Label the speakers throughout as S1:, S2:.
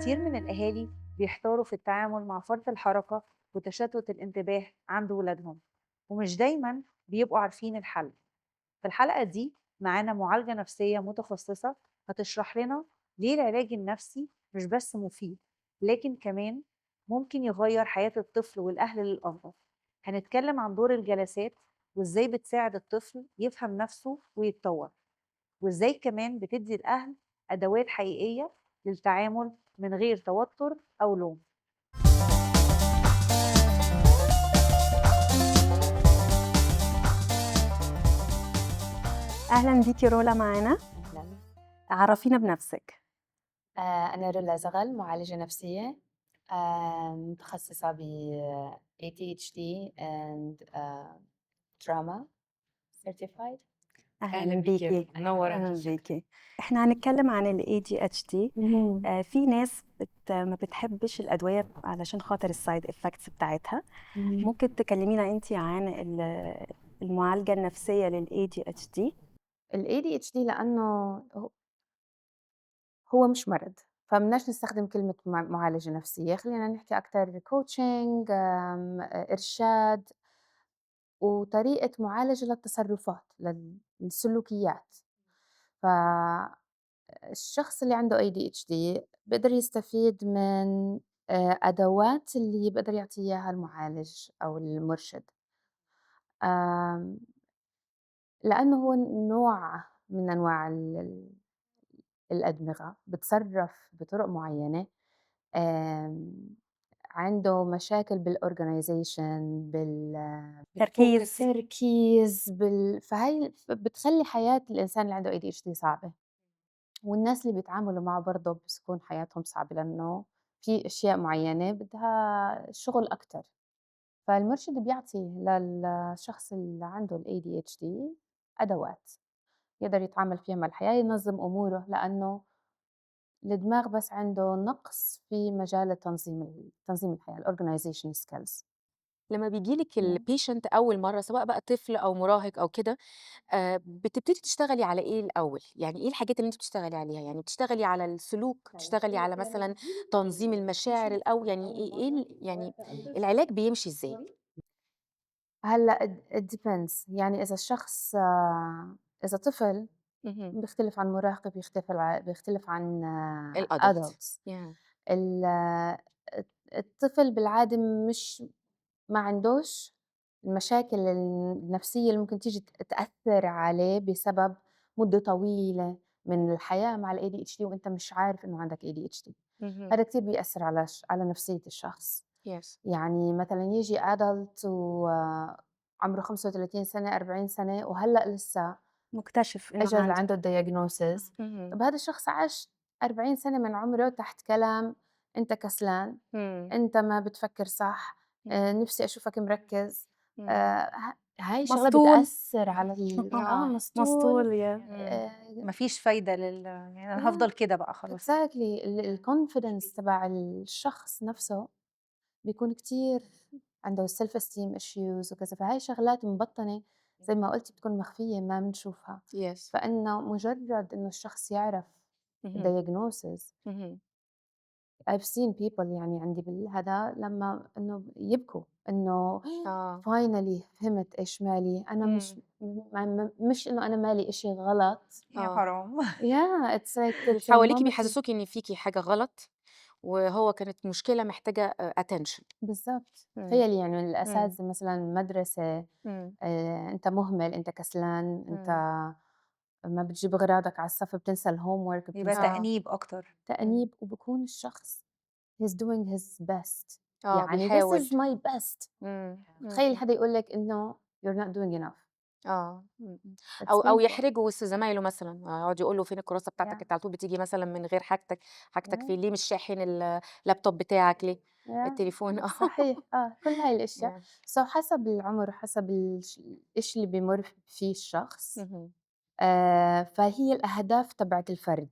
S1: كتير من الأهالي بيحتاروا في التعامل مع فرط الحركة وتشتت الانتباه عند ولادهم، ومش دايما بيبقوا عارفين الحل. في الحلقة دي معانا معالجة نفسية متخصصة هتشرح لنا ليه العلاج النفسي مش بس مفيد، لكن كمان ممكن يغير حياة الطفل والأهل للأفضل. هنتكلم عن دور الجلسات وإزاي بتساعد الطفل يفهم نفسه ويتطور، وإزاي كمان بتدي الأهل أدوات حقيقية للتعامل من غير توتر أو لوم.
S2: أهلا بيكي رولا معانا.
S3: أهلا.
S2: عرفينا بنفسك.
S3: أنا رولا زغل، معالجة نفسية، متخصصة ب ADHD and trauma certified.
S2: أهلا بيكي.
S4: منورة.
S2: أهلا بيكي. احنا هنتكلم عن ال ADHD. في ناس ما بتحبش الأدوية علشان خاطر ال side effects بتاعتها. ممكن تكلمينا انتي عن المعالجة النفسية لل ADHD؟
S3: ال ADHD لأنه هو مش مرض، فمناش نستخدم كلمة معالجة نفسية، خلينا نحكي أكتر coaching، إرشاد، وطريقة معالجة للتصرفات، للسلوكيات. فالشخص اللي عنده ADHD بيقدر يستفيد من أدوات اللي بيقدر يعطي إياها المعالج أو المرشد، لأنه هو نوع من أنواع الأدمغة، بتصرف بطرق معينة، عنده مشاكل بال organization،
S2: تركيز.
S3: بالتركيز، فهي بتخلي حياة الإنسان اللي عنده ADHD صعبة، والناس اللي بيتعاملوا معه برضه بتكون حياتهم صعبة، لأنه في أشياء معينة بدها شغل أكتر. فالمرشد بيعطي للشخص اللي عنده ال ADHD أدوات يقدر يتعامل فيها مع الحياة، ينظم أموره، لأنه الدماغ بس عنده نقص في مجال تنظيم الحياة، ال organization skills.
S4: لما بيجيلك ال patient أول مرة، سواء بقى طفل أو مراهق أو كده، بتبتدي تشتغلي على إيه الأول؟ يعني إيه الحاجات اللي أنت بتشتغلي عليها؟ يعني بتشتغلي على السلوك، بتشتغلي على مثلاً تنظيم المشاعر الأول، يعني إيه يعني العلاج بيمشي إزاي؟
S3: هلأ it depends. يعني إذا الشخص، إذا طفل بيختلف عن مراهق، بيختلف عن
S4: الأدلت.
S3: adults. الطفل بالعادة ما عندوش المشاكل النفسية اللي ممكن تيجي تأثر عليه بسبب مدة طويلة من الحياة مع ال ADHD وأنت مش عارف إنه عندك ADHD. هذا كتير بيأثر على نفسية الشخص. يعني مثلاً يجي adult وعمره 35 سنة، 40 سنة، وهلأ لسه
S2: مكتشف إنه
S3: إجا
S2: عنده.
S3: عنده الدياجنوسيس. طب هذا الشخص عاش 40 سنة من عمره تحت كلام أنت كسلان، أنت ما بتفكر صح، نفسي أشوفك مركز. هاي شغلة
S2: مسطول.
S3: بتأثر على مسطول.
S2: مسطول، يا.
S1: مفيش فايدة يعني أنا هفضل كده بقى خلاص.
S3: Exactly. ال confidence تبع الشخص نفسه بيكون كتير عنده self esteem issues وكذا. فهاي شغلات مبطنة زي ما قلتي، بتكون مخفية ما بنشوفها. فإنه مجرد إنه الشخص يعرف diagnosis. I've seen people عندي بالهذا لما إنه يبكوا إنه finally فهمت إيش مالي أنا، مش إنه أنا مالي إشي غلط.
S1: يا حرام.
S3: Yeah, it's like it's a
S4: حواليكي
S3: moment.
S4: بيحسسوكي إن فيكي حاجة غلط، وهو كانت مشكلة محتاجة attention.
S3: بالضبط. تخيلي الأساتذة مثلاً مدرسة، أنت مهمل، أنت كسلان، أنت ما بتجيب أغراضك على الصف، بتنسى الهوم ورك،
S1: يبقى
S3: بتنسى
S1: تأنيب أكتر.
S3: تأنيب، وبكون الشخص he's doing his best. this
S4: بيحاول.
S3: is my best. تخيل حدا يقول لك إنه you're not doing enough. That's
S4: أو
S3: painful.
S4: يحرجه وسط زمايله مثلاً، يقعد يقول له فين الكراسة بتاعتك؟ أنت على طول بتيجي مثلاً من غير حاجتك، حاجتك فين؟ ليه مش شاحن اللابتوب بتاعك؟ ليه؟ التليفون.
S3: صحيح. كل هاي الأشياء. So حسب العمر، حسب الإشي اللي بيمر فيه الشخص. فهي الأهداف تبعت الفرد.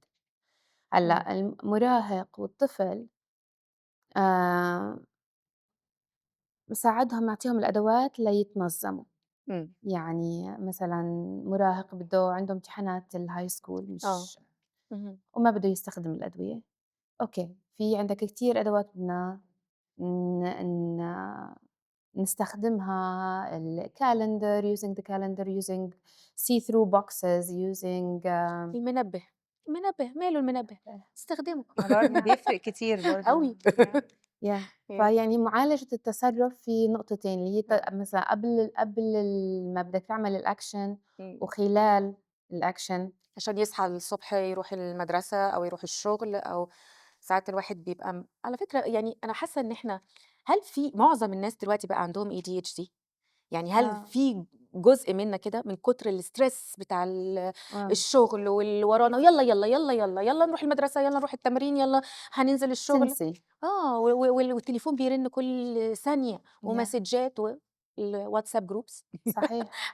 S3: هلأ المراهق والطفل، بساعدهم، نعطيهم الأدوات ليتنظموا. مثلاً مراهق عنده امتحانات ال high school وما بده يستخدم الأدوية. okay، في عندك كتير أدوات بدنا ن ن نستخدمها، ال calendar، using the calendar، using see through boxes، using
S4: المنبه، المنبه ماله المنبه؟ استخدمه.
S1: alarm
S3: yeah.
S1: بيفرق كتير برضه.
S4: أوي.
S1: yeah.
S3: yeah.
S4: yeah.
S3: فيعني معالجة التصرُّف في نقطتين، اللي هي مثلًا قبل ما بدك تعمل الaction وخلال الaction.
S4: عشان يصحى الصبح يروح المدرسة أو يروح الشغل، أو ساعات الواحد بيبقى على فكرة يعني أنا حاسة إن إحنا، هل في معظم الناس دلوقتي بقى عندهم ADHD؟ يعني هل في جزء منا كده من كتر ال stress بتاع الشغل واللي ورانا، يالّا، يالّا، يالّا، يالّا، يالّا نروح المدرسة، يالّا نروح التمرين، يالّا هننزل الشغل.
S3: تنسي.
S4: و و والتليفون بيرن كل ثانية ومسدجات والواتساب groups.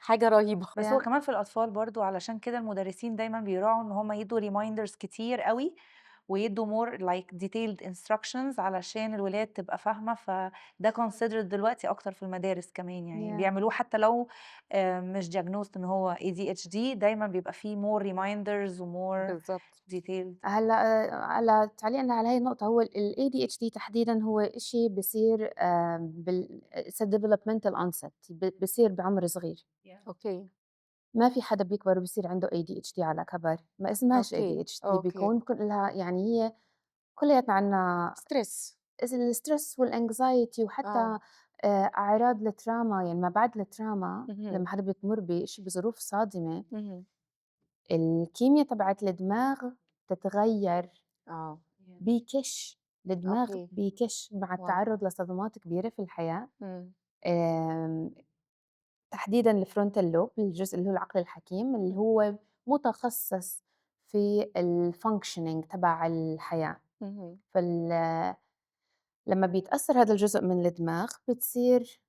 S4: حاجة رهيبة.
S1: بس هو كمان في الأطفال برضه، علشان كده المدرسين دايمًا بيراعوا إن هم يدوا reminders كتير أوي، ويدوا more like detailed instructions علشان الولاد تبقى فاهمة. فده considered دلوقتي أكتر في المدارس كمان، يعني بيعملوه حتى لو مش diagnosed إن هو ADHD، دايمًا بيبقى فيه more reminders و more detailed.
S3: هلا على تعليقنا على هاي النقطة، هو ال ADHD تحديداً هو إشي بصير، it's a developmental onset، بصير بعمر صغير. ما في حدا بيكبر وبصير عنده ADHD على كبر، ما اسمهاش ADHD، بيكون لها يعني هي كلياتنا عنا
S4: stress.
S3: ال stress وال anxiety، وحتى أعراض ال trauma، يعني ما بعد ال trauma، لما حدا بتمر بشيء بظروف صادمة، الكيمياء تبعت الدماغ تتغير. بيكش الدماغ، بيكش مع التعرض لصدمات كبيرة في الحياة. تحديداً ال frontal lobe، الجزء اللي هو العقل الحكيم، اللي هو متخصص في ال functioning تبع الحياة. لما بيتأثر هذا الجزء من الدماغ بتصير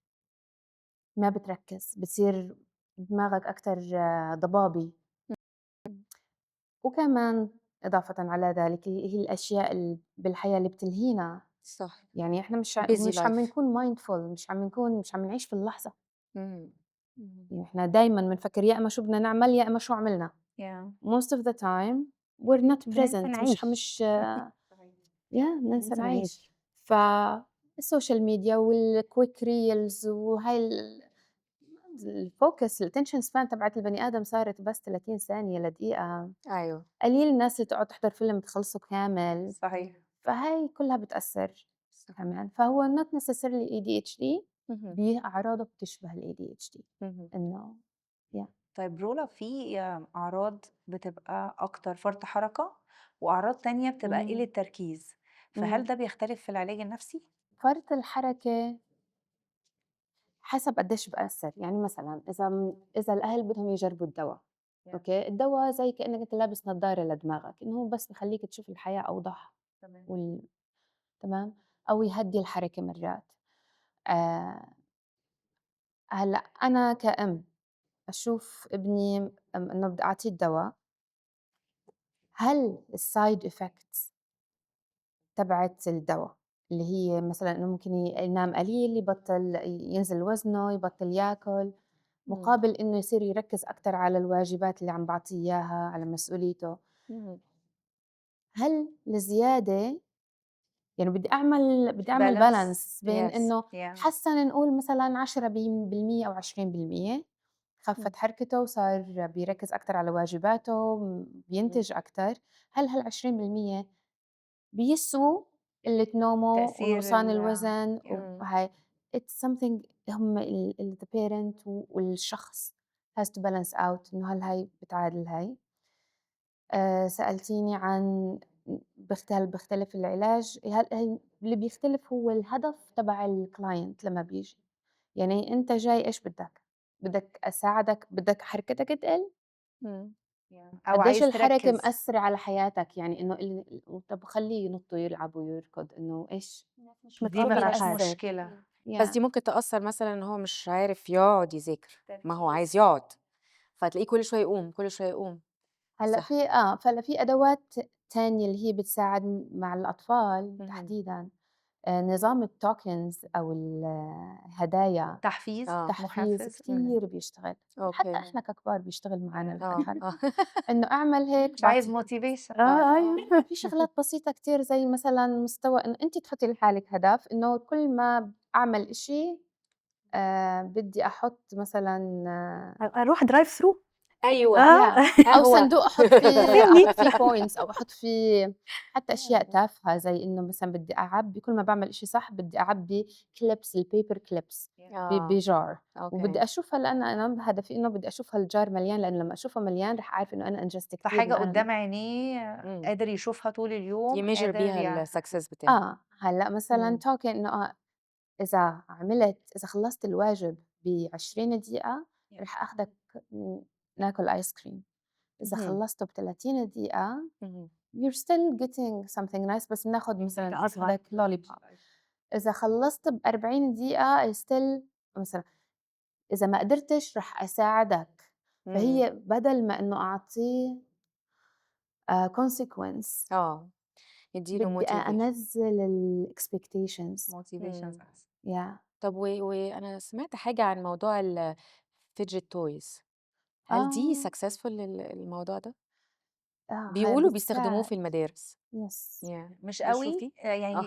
S3: ما بتركز، بتصير دماغك أكتر ضبابي. وكمان إضافة على ذلك هي الأشياء بالحياة اللي بتلهينا. يعني إحنا
S4: Busy
S3: مش عم
S4: life.
S3: نكون mindful، مش عم نعيش في اللحظة. يعني إحنا دايماً بنفكر يا إما شو بدنا نعمل يا إما شو عملنا. Most of the time we're not
S2: بننسى
S3: present.
S2: نعيش.
S3: بننسى
S2: بننسى
S3: نعيش.
S2: نعيش.
S3: فال social media وال quick reels وهاي ال focus، ال attention span تبعت البني آدم صارت بس 30 ثانية لدقيقة. قليل الناس اللي تقعد تحضر فيلم تخلصه كامل. فهاي كلها بتأثر. كمان. فهو not necessarily ADHD، بأعراضه بتشبه ال ADHD. إنه yeah.
S1: طيب رولا، في أعراض بتبقى أكتر فرط حركة وأعراض تانية بتبقى قلة تركيز، فهل ده بيختلف في العلاج النفسي؟
S3: فرط الحركة حسب قديش بأثر. يعني مثلاً إذا الأهل بدهم يجربوا الدواء، الدواء زي كأنك أنت لابس نظارة لدماغك، إنه هو بس بخليك تشوف الحياة أوضح. تمام، أو يهدي الحركة مرات. هلأ أنا كأم أشوف ابني إنه بدي أعطيه الدواء، هل ال side effects تبعت الدواء اللي هي مثلاً إنه ممكن ينام قليل، يبطل ينزل وزنه، يبطل ياكل، مقابل إنه يصير يركز أكتر على الواجبات اللي عم بعطيه إياها، على مسؤوليته. هل الزيادة، يعني بدي أعمل
S1: Balance.
S3: balance بين إنه حسن نقول مثلاً عشرة بالمية أو عشرين بالمية، خفت حركته وصار بيركز أكتر على واجباته، بينتج أكتر. هل هالعشرين بالمية بيسوا قلة نومه
S1: تأثير
S3: ونقصان الوزن وهاي؟ It's something هم the parent والشخص has to balance out إنه هل هاي بتعادل هاي. سألتيني عن بيختلف العلاج. هل اللي بيختلف هو الهدف تبع ال client لما بيجي. يعني أنت جاي إيش بدك؟ بدك أساعدك؟ بدك حركتك تقل؟
S1: أو
S3: قديش
S1: عايز
S3: الحركة
S1: تركز.
S3: مأثرة على حياتك؟ يعني إنه طب خليه ينط ويلعب ويركض، إنه إيش؟
S2: مش
S1: دي
S2: متأثرة
S1: ما فيهاش
S2: حاجة.
S1: مشكلة.
S4: بس دي ممكن تأثر مثلاً إن هو مش عارف يقعد يذاكر، ما هو عايز يقعد، فتلاقيه كل شوية يقوم، كل شوية يقوم.
S3: فهلا في أدوات تانية اللي هي بتساعد مع الأطفال تحديداً، نظام ال tokens أو الهدايا،
S1: تحفيز،
S3: تحفيز
S1: محفز.
S3: كتير بيشتغل، حتى إحنا ككبار بيشتغل معنا الفترة. إنه أعمل هيك
S1: مش عايز
S3: بعطيك.
S1: motivation.
S2: أيوه.
S3: في شغلات بسيطة كتير، زي مثلاً مستوى إنه أنتِ تحطي لحالك هدف إنه كل ما أعمل إشي، بدي أحط مثلاً،
S2: أروح drive through.
S4: أيوة.
S3: أو
S4: قهوة.
S3: صندوق
S2: فهمني.
S3: أحط فيه points، أو أحط فيه حتى أشياء تافهة، زي إنه مثلاً بدي أعبي كل ما بعمل إشي صح بدي أعبي clips، ال paper clips ب jar. وبدي أشوفها، لأن أنا هدفي إنه بدي أشوفها ال jar مليان، لأن لما أشوفها مليان رح أعرف إنه أنا أنجزت كتير.
S1: فحاجة قدام عينيه قادر يشوفها طول اليوم،
S4: ي measure
S1: قادر
S4: بيها ال success بتاعه.
S3: هلأ مثلاً token إنه، إذا خلصت الواجب ب 20 دقيقة، رح أخذك ناكل آيس كريم. إذا خلصته ب 30 دقيقة، you're still getting something nice، بس بناخد مثلاً
S2: حاجة أصغر.
S3: أخذك lollipop. إذا خلصت ب 40 دقيقة، I still مثلاً إذا ما قدرتش رح أساعدك. فهي بدل ما إنه أعطيه consequence،
S4: يديله
S3: بدي
S4: motivation.
S3: أنزل ال expectations.
S1: motivations أحسن.
S4: طب وأنا سمعت حاجة عن موضوع ال fidget toys. هل دي successful الموضوع ده؟
S3: هاي
S4: بيقولوا بيستخدموه
S3: بتساعد.
S4: في المدارس.
S1: مش قوي،
S4: بتشوفي؟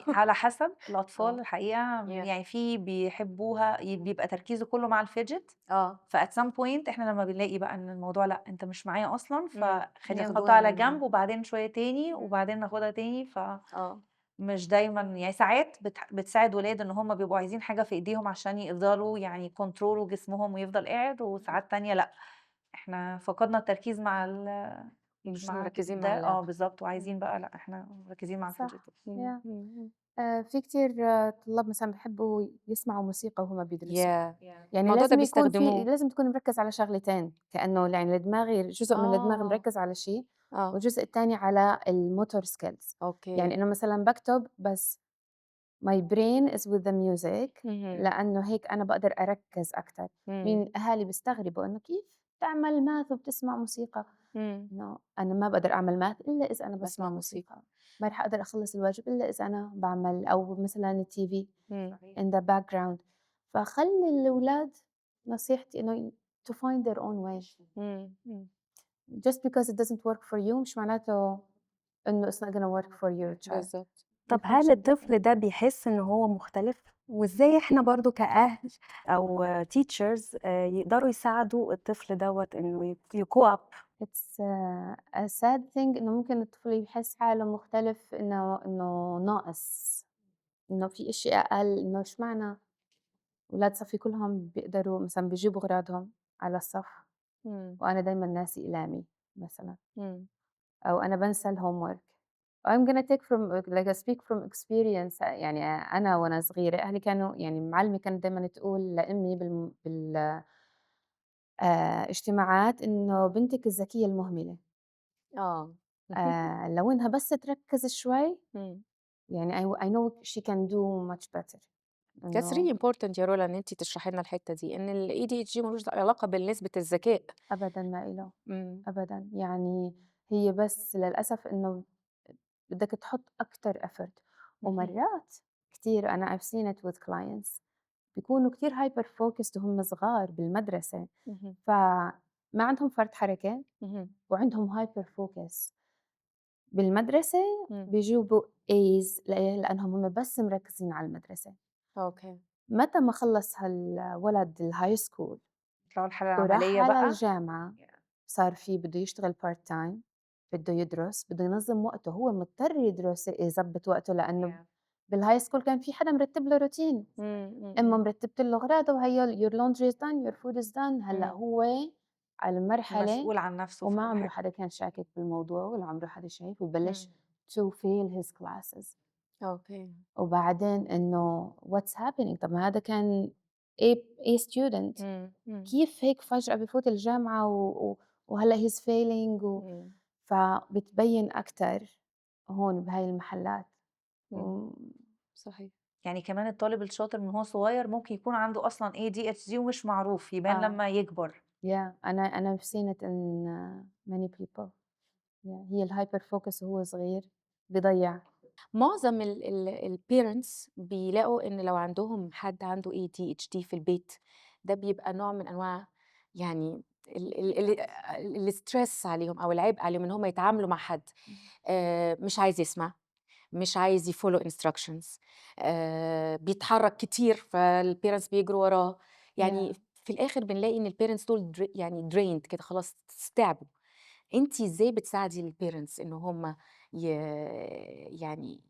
S1: على حسب الأطفال الحقيقة. في بيحبوها، بيبقى تركيزه كله مع ال fidget. ف at some point إحنا لما بنلاقي بقى إن الموضوع لأ، أنت مش معايا أصلاً، فخلينا
S4: ياخدوها
S1: نحطها على
S4: من
S1: جنب وبعدين شوية تاني، وبعدين ناخدها تاني. ف مش دايماً، ساعات بتساعد ولاد إن هم بيبقوا عايزين حاجة في إيديهم عشان يقدروا يكنترولوا جسمهم ويفضل قاعد، وساعات تانية لأ، إحنا فقدنا التركيز مع
S4: مش
S1: مع
S4: مركزين
S1: ده.
S4: مع اللعبة.
S1: بالظبط، وعايزين بقى لأ، إحنا مركزين مع الفيدجت.
S3: في كتير طلاب مثلاً بيحبوا يسمعوا موسيقى وهم بيدرسوا.
S4: الموضوع ده بيستخدموه.
S3: لازم تكون مركز على شغلتين، كأنه الدماغ جزء من الدماغ مركز على شيء، والجزء الثاني على ال motor skills. إنه مثلاً بكتب بس my brain is with the music، لأنه هيك أنا بقدر أركز أكتر. مين أهالي بيستغربوا إنه كيف تعمل math وبتسمع موسيقى؟ إنه أنا ما بقدر أعمل math إلا إذا أنا
S4: بسمع
S3: بسمع
S4: موسيقى.
S3: موسيقى. ما رح أقدر أخلص الواجب إلا إذا أنا بعمل، أو مثلاً التي في in the background. فخلي الأولاد، نصيحتي إنه to find their own way. Just because it doesn't work for you مش معناته إنه it's not gonna work for your child.
S2: طب
S3: بيكون
S2: هل
S3: شيء
S2: الطفل ده بيحس إن هو مختلف؟ وإزاي إحنا برضو كأهل أو teachers، يقدروا يساعدوا الطفل دوت إنه ي cope up؟
S3: It's a sad thing إنه ممكن الطفل يحس حاله مختلف، إنه ناقص، إنه في إشي أقل، إنه إيش معنى ولاد صفي كلهم بيقدروا مثلاً بيجيبوا أغراضهم على الصف، وأنا دايماً ناسي إقلامي مثلاً. أو أنا بنسى ال homework. I'm gonna take from like I speak from experience. أنا وأنا صغيرة أهلي كانوا، معلمي كانت دايماً تقول لأمي بال اجتماعات إنه بنتك الذكية المهملة. لو إنها بس تركز شوي، I know she can do much better.
S4: That's
S3: إنه
S4: really important يا رولا إن أنتِ تشرحي لنا الحتة دي، إن ال ADHD ملوش علاقة بالنسبة الذكاء.
S3: أبداً ما إله. أبداً. هي بس للأسف إنه بدك تحط أكتر effort. ومرات كتير أنا I've seen it with clients بيكونوا كتير hyper focused وهم صغار بالمدرسة. فما عندهم فرط حركة وعندهم hyper focus. بالمدرسة بيجيبوا A's لأنهم هم بس مركزين على المدرسة. متى ما خلص هالولد ال high school
S1: يطلعوا الحالة
S3: وراح
S1: العملية
S3: على
S1: بقى.
S3: الجامعة، صار في بده يشتغل part time، بده يدرس، بده ينظم وقته، هو مضطر يدرس يظبط وقته لأنه بال high school كان في حدا مرتب له روتين. أمه مرتبت له أغراضه وهي your laundry is done, your food is done. هلأ هو على المرحلة
S1: مسؤول عن نفسه في
S3: وما
S1: كل
S3: عمره
S1: حاجة.
S3: حدا كان شاكك بالموضوع ولا عمره حدا شايف، وبلش to fail his classes. وبعدين إنه what's happening؟ طب ما هذا كان A student. كيف هيك فجأة بفوت الجامعة وهلأ he's failing فبتبين أكتر هون بهاي المحلات.
S1: كمان الطالب الشاطر من هو صغير ممكن يكون عنده أصلاً ADHD ومش معروف، يبان لما يكبر.
S3: Yeah, أنا I've seen it in many people. Yeah, هي ال hyper focus وهو صغير بيضيع.
S4: معظم ال parents بيلاقوا إن لو عندهم حد عنده ADHD في البيت، ده بيبقى نوع من أنواع يعني ال ال ال الstress عليهم أو العبء عليهم إن هم يتعاملوا مع حد مش عايز يسمع، مش عايز يfollow instructions، بيتحرك كتير فالparents بيجروا وراه، يعني في الآخر بنلاقي إن الparents دول يعني drained كده، خلاص تعبوا. أنتِ إزاي بتساعدي الparents إن هم يعني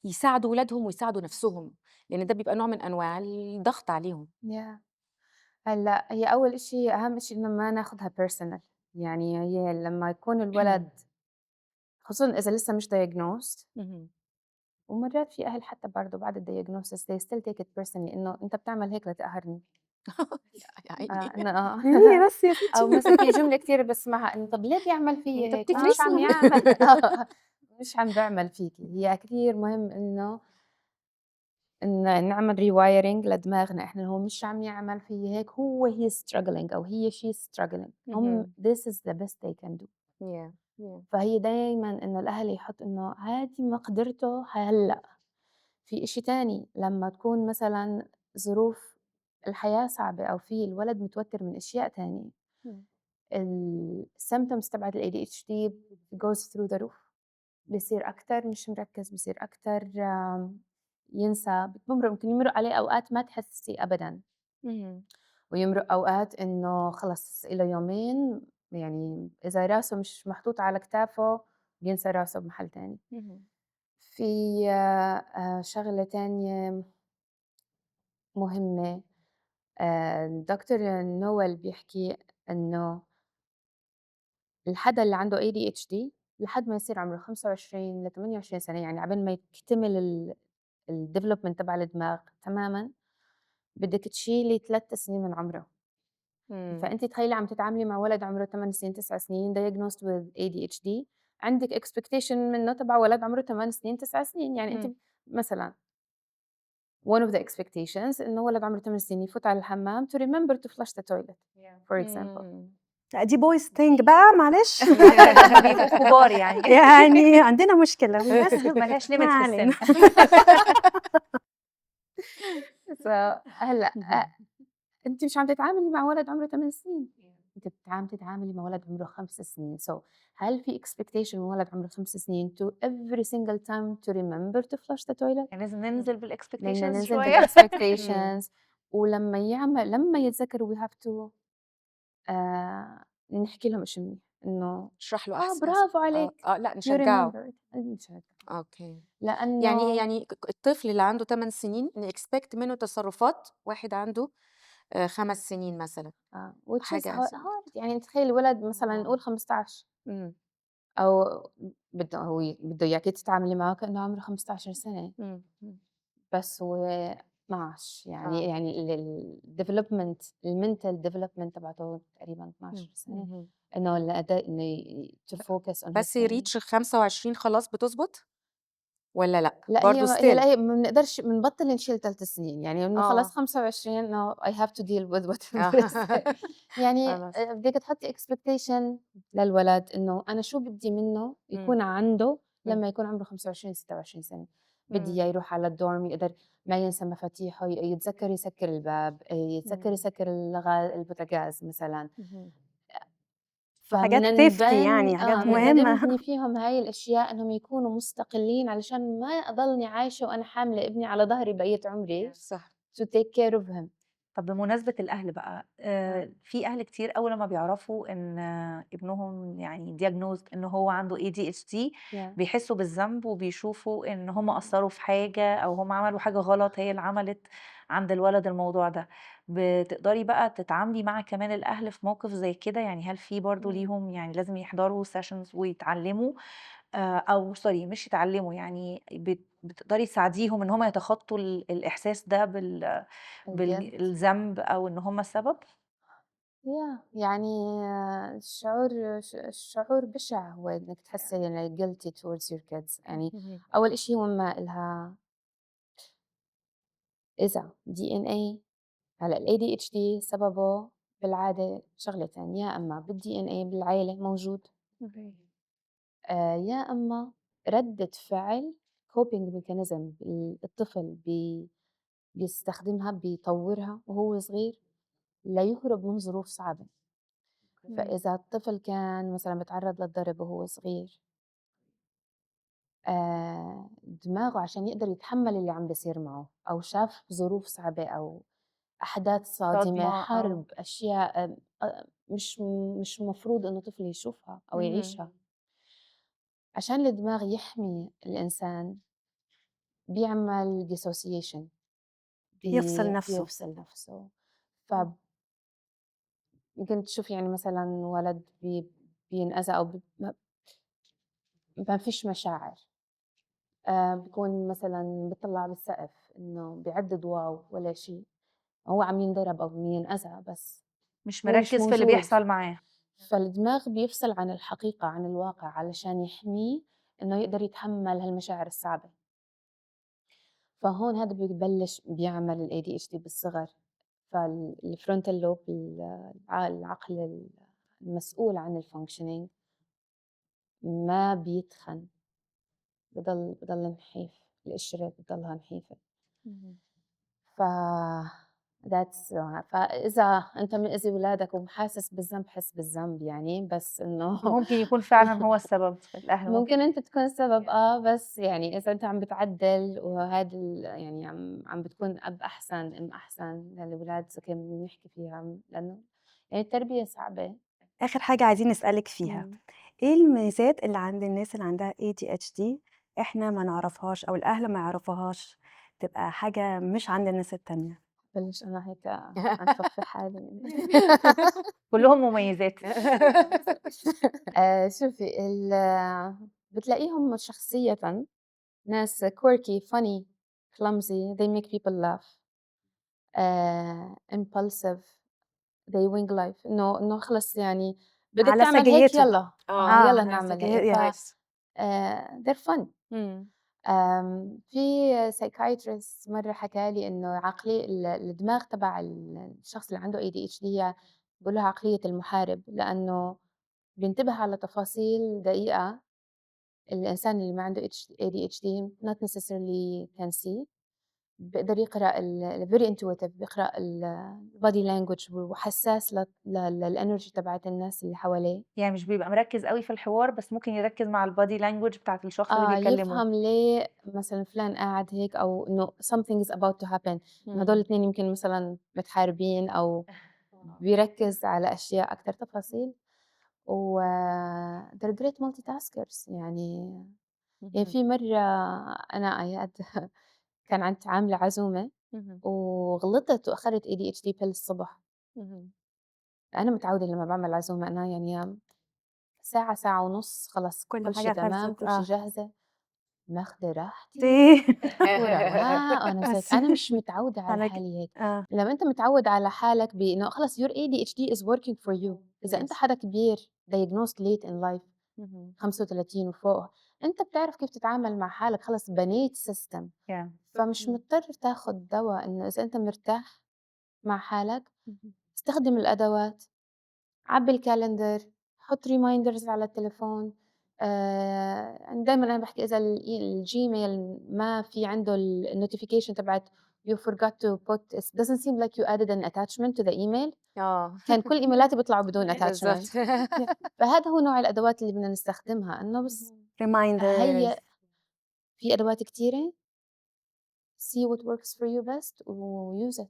S4: يساعدوا ولادهم ويساعدوا نفسهم؟ لإن ده بيبقى نوع من أنواع الضغط عليهم.
S3: Yeah. هلأ هي أول إشي، أهم إشي إنه ما ناخدها personal. يعني هي لمّا يكون الولد، خصوصًا إذا لسه مش diagnosed، ومرات في أهل حتى برضه بعد الdiagnosis they still take it personally، إنه أنت بتعمل هيك لتقهرني.
S4: يا عيني.
S3: إنه آه.
S2: ليه بس يا ستي؟
S3: أو مثلًا في جملة كتير باسمعها إنه طب ليه بيعمل فيّا
S4: أنت
S3: هيك؟ هو مش عم
S4: بتفرسني.
S3: يعمل مش عم بيعمل فيكِ. هي كتير مهم إنه نعمل rewiring لدماغنا إحنا، هو مش عم يعمل فيّا هيك، هو he is struggling أو هي she is struggling، هم this is the best they can do. فهي دايمًا إنه الأهل يحط إنه هذه مقدرته هلأ. في إشي تاني، لمّا تكون مثلًا ظروف الحياة صعبة أو في الولد متوتر من أشياء تانية، ال symptoms تبعت ال ADHD goes through the roof. بصير أكتر مش مركز، بصير أكتر ينسى، بمرق، ممكن يمرق عليه أوقات ما تحسي أبدًا، ويمرق أوقات إنه خلص إله يومين، يعني إذا راسه مش محطوط على كتافه بينسى راسه بمحل تاني. في شغلة تانية مهمة، الدكتور نويل بيحكي إنه الحدا اللي عنده ADHD لحد ما يصير عمره 25 ل 28 سنة، يعني عبين ما يكتمل ال development تبع الدماغ تمامًا، بدك تشيلي 3 سنين من عمره. فأنتِ تخيلي عم تتعاملي مع ولد عمره 8 سنين، 9 سنين diagnosed with ADHD، عندِك expectation منه تبع ولد عمره 8 سنين، 9 سنين. يعني أنتِ مثلًا one of the expectations إنه ولد عمره 8 سنين يفوت على الحمام to remember to flush the toilet for example.
S2: لأ، دي boys thing بقى معلش.
S1: حتى لمّا بيبقوا كبار يعني.
S2: يعني عندنا مشكلة بس
S1: ما لهاش
S2: ما
S1: limit في
S2: علينا.
S1: السن.
S3: So هلأ أنتِ مش عم تتعاملي مع ولد عمره 8 سنين، أنتِ عم تتعاملي مع ولد عمره 5 سنين. so هل في expectation من ولد عمره 5 سنين to every single time to remember to flush the toilet؟
S1: يعني لازم ننزل
S3: بدنا
S1: بالexpectations
S3: ننزل
S1: شوية.
S3: بالexpectations، ولمّا يعمل، لمّا يتذكروا we have to نحكي لهم إشي منيح إنه
S4: نشرح له أحسن.
S3: برافو عليك،
S4: لأ
S3: you
S4: نشجعه.
S3: remembered، نشجعه. لأنه
S4: يعني الطفل اللي عنده 8 سنين نexpect منه تصرفات واحد عنده 5 سنين مثلًا.
S3: which is
S4: حاجة
S3: hard. يعني تخيل ولد مثلًا نقول 15 أو بده هو بده إياكِ تتعاملي معه كأنه عمره 15 سنة.
S4: إمم.
S3: بس هو 12 يعني يعني ال development، ال mental development تبعته تقريبًا 12 سنة. إنه الأداء إنه to focus on his
S4: بس
S3: thing.
S4: يreach 25 خلاص بتضبط والّا لأ؟
S3: لأ،
S4: برضه
S3: هي
S4: still؟
S3: لا، هي ما بنقدرش، بنبطل نشيل 3 سنين، يعني إنه خلص 25 إنه I have to deal with whatever is there. يعني بدك تحطي expectation للولد إنه أنا شو بدي منه يكون عنده لما يكون عمره 25، 26 سنة. بدي إياه يروح على ال dorm، يقدر ما ينسى مفاتيحه، يتذكر يسكر الباب، يتذكر يسكر البوتاجاز مثلًا.
S2: حاجات
S3: فبدنا
S2: safety يعني حاجات
S3: بدنا
S2: مهمة.
S3: نبني فيهم هاي الأشياء إنهم يكونوا مستقلين، علشان ما أضلني عايشة وأنا حاملة ابني على ظهري بقية عمري to take care of him.
S1: طب بمناسبة الأهل بقى، في أهل كتير أول لمّا بيعرفوا إن ابنهم يعني diagnosed إن هو عنده ADHD بيحسوا بالذنب وبيشوفوا إن هم قصّروا في حاجة أو هم عملوا حاجة غلط هي اللي عملت عند الولد الموضوع ده. بتقدري بقى تتعاملي مع كمان الأهل في موقف زي كده؟ يعني هل في برضه ليهم، يعني لازم يحضروا sessions ويتعلموا أو sorry مش يتعلموا، يعني بتقدري تساعديهم إن هم يتخطوا الإحساس ده
S3: الguilt؟
S1: بالذنب أو إن هم السبب؟
S3: Yeah، يعني الشعور بشع هو إنك تحسي يعني guilty towards your kids. يعني أول إشي هو ما إلها إذا DNA. هلأ ال ADHD سببه بالعادة شغلتين، يا أما بال DNA بالعيلة موجود، يا أما ردة فعل coping mechanism الطفل بيستخدمها، بيطورها وهو صغير ليهرب من ظروف صعبة. فإذا الطفل كان مثلا بتعرض للضرب وهو صغير، دماغه عشان يقدر يتحمل اللي عم بيصير معه، أو شاف ظروف صعبة أو أحداث صادمة، حرب، أشياء مش مفروض إنه طفل يشوفها أو يعيشها، عشان الدماغ يحمي الإنسان بيعمل dissociation،
S2: يفصل نفسه،
S3: بيفصل نفسه. ف يمكن تشوف يعني مثلا ولد بينأذى أو ما فيش مشاعر، بيكون مثلا بيطلع بالسقف إنه بيعدد واو ولا شيء، هو عم ينضرب أو ينأذى بس
S1: مش مركز في اللي بيحصل معاه.
S3: فالدماغ بيفصل عن الحقيقة، عن الواقع، علشان يحميه إنه يقدر يتحمل هالمشاعر الصعبة. فهون هذا بيبلش بيعمل ال ADHD بالصغر. فال frontal lobe، العقل المسؤول عن ال functioning، ما بيتخن، بضل نحيف، القشرة بتضلها نحيفة. ف that's فإذا أنت مأذي ولادك وحاسس بالذنب، حس بالذنب يعني، بس إنه
S1: ممكن يكون فعلا هو السبب، الأهل
S3: ممكن أنت تكون السبب، بس يعني إذا أنت عم بتعدل وهذا يعني عم بتكون أب أحسن، أم أحسن للأولاد، كيف بنحكي فيها، لأنه يعني التربية صعبة.
S2: آخر حاجة عايزين نسألك فيها، إيه الميزات اللي عند الناس اللي عندها ADHD إحنا ما نعرفهاش أو الأهل ما يعرفوهاش، تبقى حاجة مش عند الناس التانية؟
S3: بلش أنا هيك أنفخ في حالي.
S1: كلهم مميزات.
S3: شوفي، بتلاقيهم شخصية ناس quirky, funny, clumsy, they make people laugh, impulsive, they wing life. إنه خلص يعني بدك
S2: على
S3: تعمل هيك،
S2: سجيته.
S3: يلا. يلا
S2: على
S3: نعمل
S2: سجيته.
S3: هيك. They're fun. في psychiatrist مرة حكى لي إنه عقلي الدماغ تبع الشخص اللي عنده ADHD هي بيقولوها عقلية المحارب، لأنه بينتبه على تفاصيل دقيقة الإنسان اللي ما عنده ADHD not necessarily can see. بيقدر يقرأ very intuitive، بيقرأ body language، وحساس لل energy تبعت الناس اللي حواليه.
S1: يعني مش بيبقى مركز قوي في الحوار، بس ممكن يركز مع ال body language بتاعت الشخص اللي بيكلمه.
S3: يفهم ليه مثلا فلان قاعد هيك، أو إنه something is about to happen، إنه هدول الاثنين يمكن مثلا متحاربين، أو بيركز على أشياء أكتر تفاصيل. و they're great multitaskers. يعني في مرة أنا آيات كان عندي عاملة عزومة وغلطت وأخذت ADHD pill الصبح. أنا متعودة لما بعمل عزومة أنا يعني ساعة، ساعة ونص خلص
S2: كل
S3: كل شيء
S2: حاجة
S3: تمام،
S2: خلصت.
S3: كل شيء جاهزة، ماخذة راحتي.
S2: إيه.
S3: ورواق. أنا زيك، أنا مش متعودة على
S2: على
S3: حالي هيك. لما أنت متعود على حالك بإنه خلص your ADHD is working for you. إذا أنت حدا كبير diagnosed late in life، 35 وفوق، أنت بتعرف كيف تتعامل مع حالك، خلص بنيت system. فمش مضطر تاخد دواء. إنه إذا أنت مرتاح مع حالك استخدم الأدوات، عبي ال calendar، حط reminders على التليفون. دايماً أنا بحكي إذا الجيميل ما في عنده ال notification تبعت you forgot to put, it doesn't seem like you added an attachment to the email. كان كل إيميلاتي بيطلعوا بدون attachment. فهذا هو نوع الأدوات اللي بدنا نستخدمها، إنه بس
S2: reminders.
S3: هي في أدوات كتيرة، see what works for you best و use it.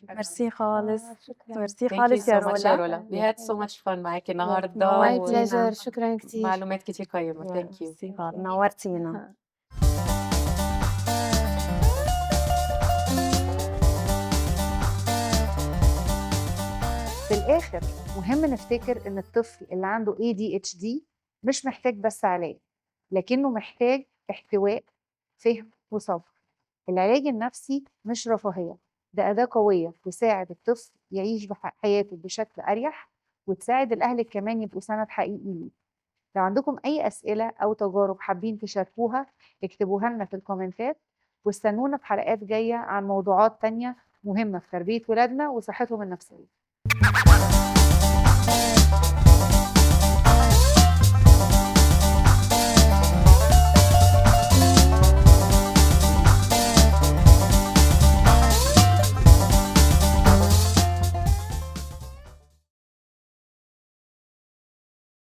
S2: ميرسي خالص.
S3: شكراً.
S2: ميرسي
S4: Thank you
S2: خالص يا
S4: so much يا
S2: رولا.
S4: رولا. We had so much fun معاكي النهاردة.
S3: My
S2: نورتينا.
S3: pleasure. شكراً كتير.
S4: معلومات كتير قيمة. Thank you.
S2: ميرسي خالص. نورتينا.
S1: في الآخر مهم نفتكر إن الطفل اللي عنده ADHD مش محتاج بس علاج، لكنه محتاج احتواء، فهم وصبر. العلاج النفسي مش رفاهية، ده أداة قوية تساعد الطفل يعيش حياته بشكل أريح، وتساعد الأهل كمان يبقوا سند حقيقي ليه. لو عندكم أي أسئلة أو تجارب حابين تشاركوها اكتبوها لنا في الكومنتات، واستنونا في حلقات جاية عن موضوعات تانية مهمة في تربية ولادنا وصحتهم النفسية.